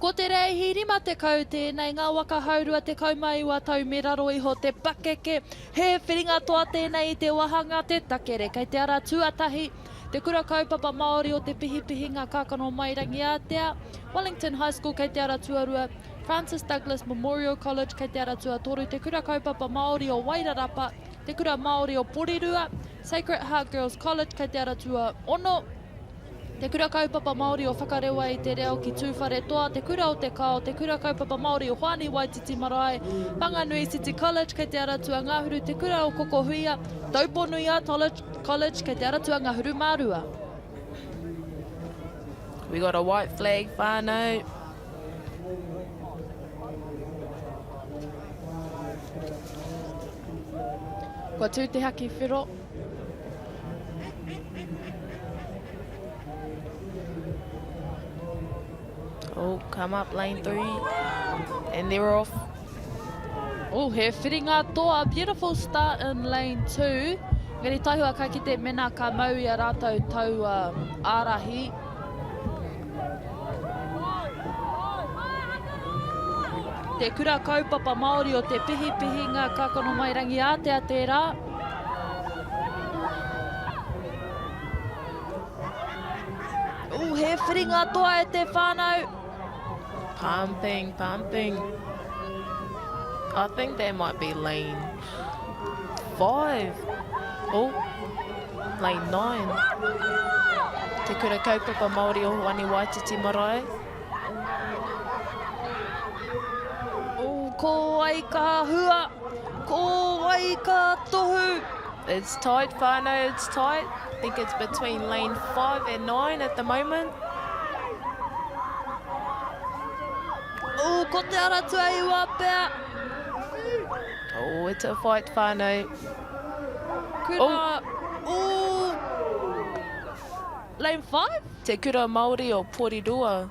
Ko te reihi 50 tēnei, ngā waka haurua 19 tau me raro iho te pakeke. He whiringa toa tēnei i te wahanga te takere. Kei te ara tuatahi, Te Kura Kaupapa Māori o Te Pihipihinga Kākano Mai Rangiātea, Wellington High School kei te ara tuarua, Francis Douglas Memorial College kei te ara tuatoru, Te Kura Kaupapa Māori o Wairarapa, Te Kura Māori o Porirua, Sacred Heart Girls College kei te ara tuaono, Te Kura Kaupapa Māori o Whakarewa i te Reo ki Tūwharetoa, Te Kura o Te Kao, Te Kura Kaupapa Māori o Hoani Waititi Marae, Whanganui City College kei te ara tuangahuru, Te Kura o Kokohuia, Tauponui-a College kei te ara tuangahuru mā rua. We got a white flag whānau. Kua tū te haki whero. Oh, come up lane three. And they're off. Oh, he whiringa toa. Beautiful start in lane two. Engari taihua ka kite mena ka mau i a rātou taua ārahi. Te Kura Kaupapa Māori o Te Pihipihinga Kākano Mai Rangiātea tērā. Ooh, he whiringa toa e te whānau. Pumping, pumping. I think that might be lane 5. Oh, lane 9. Te Kura Kaupapa Māori o Hoani Waititi Marae. Oh, ko wai ka hua, ko wai ka tohu. It's tight, whānau, it's tight. I think it's between lane 5 and 9 at the moment. Oh, ko te ara tuaiwa pea. Oh, it's a fight, whānau. Kura, oh. oh. Lane 5? Te Kura Māori o Porirua.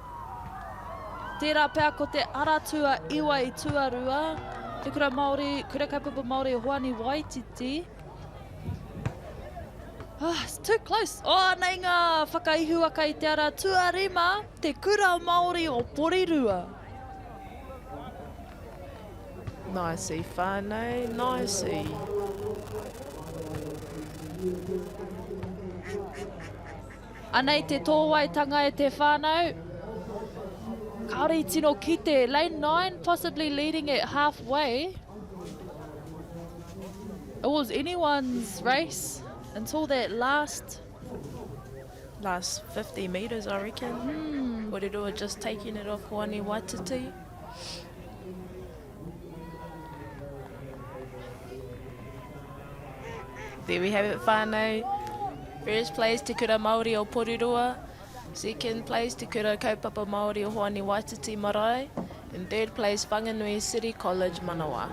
Tērā pea ko te ara tuaiwa i tuarua. Te Kura Māori, Kura Kaupapa Māori o Hoani Waititi. Ah, it's too close. Oh, anei ngā whakaihuwaka i te ara tuarima, Te Kura Māori o Porirua. Nicey whānau, nicey. Anei te tōwaitanga e te whānau. Kāore i tino kite. Lane 9 possibly leading it halfway. It was anyone's race until that last Last 50 metres, I reckon. Mm. Porirua just taking it off Hoani Waititi. There we have it, whānau. First place, Te Kura Māori o Porirua. Second place, Te Kura Kaupapa Māori o Hoani Waititi Marae. And third place, Whanganui City College, Manawa.